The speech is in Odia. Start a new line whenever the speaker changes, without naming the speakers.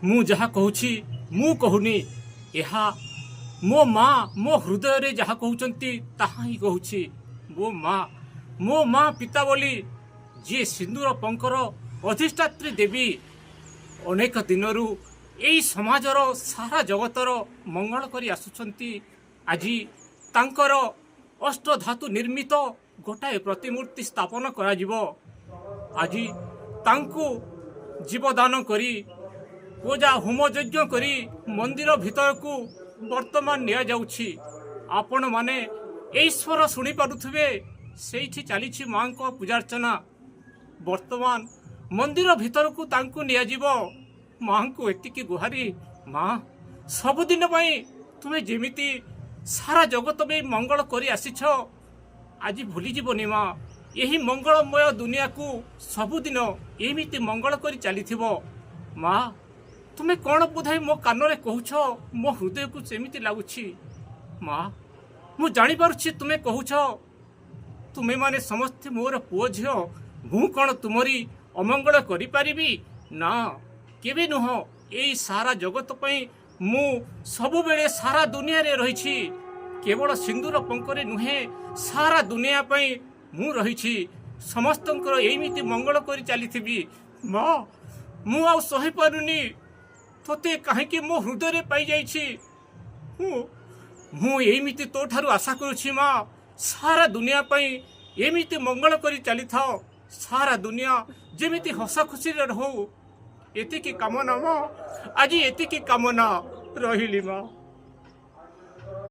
ମୁଁ ଯାହା କହୁଛି ମୁଁ କହୁନି, ଏହା ମୋ ମା ମୋ ହୃଦୟରେ ଯାହା କହୁଛନ୍ତି ତାହା ହିଁ କହୁଛି। ମୋ ମା, ମୋ ମା ପିତା ବୋଲି ଯିଏ ସିନ୍ଦୁର ପଙ୍କର ଅଧିଷ୍ଠାତ୍ରୀ ଦେବୀ, ଅନେକ ଦିନରୁ ଏଇ ସମାଜର, ସାରା ଜଗତର ମଙ୍ଗଳ କରି ଆସୁଛନ୍ତି। ଆଜି ତାଙ୍କର ଅଷ୍ଟଧାତୁ ନିର୍ମିତ ଗୋଟାଏ ପ୍ରତିମୂର୍ତ୍ତି ସ୍ଥାପନ କରାଯିବ। ଆଜି ତାଙ୍କୁ ଜୀବଦାନ କରି, ପୂଜା ହୋମ ଯଜ୍ଞ କରି ମନ୍ଦିର ଭିତରକୁ ବର୍ତ୍ତମାନ ନିଆଯାଉଛି। ଆପଣମାନେ ଏଇ ସ୍ୱର ଶୁଣିପାରୁଥିବେ, ସେଇଠି ଚାଲିଛି ମାଙ୍କ ପୂଜାର୍ଚ୍ଚନା। ବର୍ତ୍ତମାନ ମନ୍ଦିର ଭିତରକୁ ତାଙ୍କୁ ନିଆଯିବ। ମାଙ୍କୁ ଏତିକି ଗୁହାରି, ମା, ସବୁଦିନ ପାଇଁ ତୁମେ ଯେମିତି ସାରା ଜଗତ ପାଇଁ ମଙ୍ଗଳ କରି ଆସିଛ, ଆଜି ଭୁଲିଯିବନି ମା। ଏହି ମଙ୍ଗଳମୟ ଦୁନିଆକୁ ସବୁଦିନ ଏମିତି ମଙ୍ଗଳ କରି ଚାଲିଥିବ ମା। ତୁମେ କ'ଣ ବୋଧେ ମୋ କାନରେ କହୁଛ, ମୋ ହୃଦୟକୁ ସେମିତି ଲାଗୁଛି। ମା, ମୁଁ ଜାଣିପାରୁଛି ତୁମେ କହୁଛ, ତୁମେମାନେ ସମସ୍ତେ ମୋର ପୁଅ ଝିଅ, ମୁଁ କ'ଣ ତୁମରି ଅମଙ୍ଗଳ କରିପାରିବି? ନା, କେବେ ନୁହଁ। ଏଇ ସାରା ଜଗତ ପାଇଁ ମୁଁ ସବୁବେଳେ ସାରା ଦୁନିଆରେ ରହିଛି। କେବଳ ସିନ୍ଦୁର ପଙ୍କରେ ନୁହେଁ, ସାରା ଦୁନିଆ ପାଇଁ ମୁଁ ରହିଛି। ସମସ୍ତଙ୍କର ଏମିତି ମଙ୍ଗଳ କରି ଚାଲିଥିବି। ମା, ମୁଁ ଆଉ ସହିପାରୁନି। ତୋତେ କାହିଁକି ମୋ ହୃଦୟରେ ପାଇଯାଇଛି। ମୁଁ ଏମିତି ତୋ ଠାରୁ ଆଶା କରୁଛି ମା, ସାରା ଦୁନିଆ ପାଇଁ ଏମିତି ମଙ୍ଗଳ କରି ଚାଲିଥାଅ। ସାରା ଦୁନିଆ ଯେମିତି ହସ ଖୁସିରେ ରହୁ, ଏତିକି କାମନା ମା। ଆଜି ଏତିକି କାମନା ରହିଲି ମା।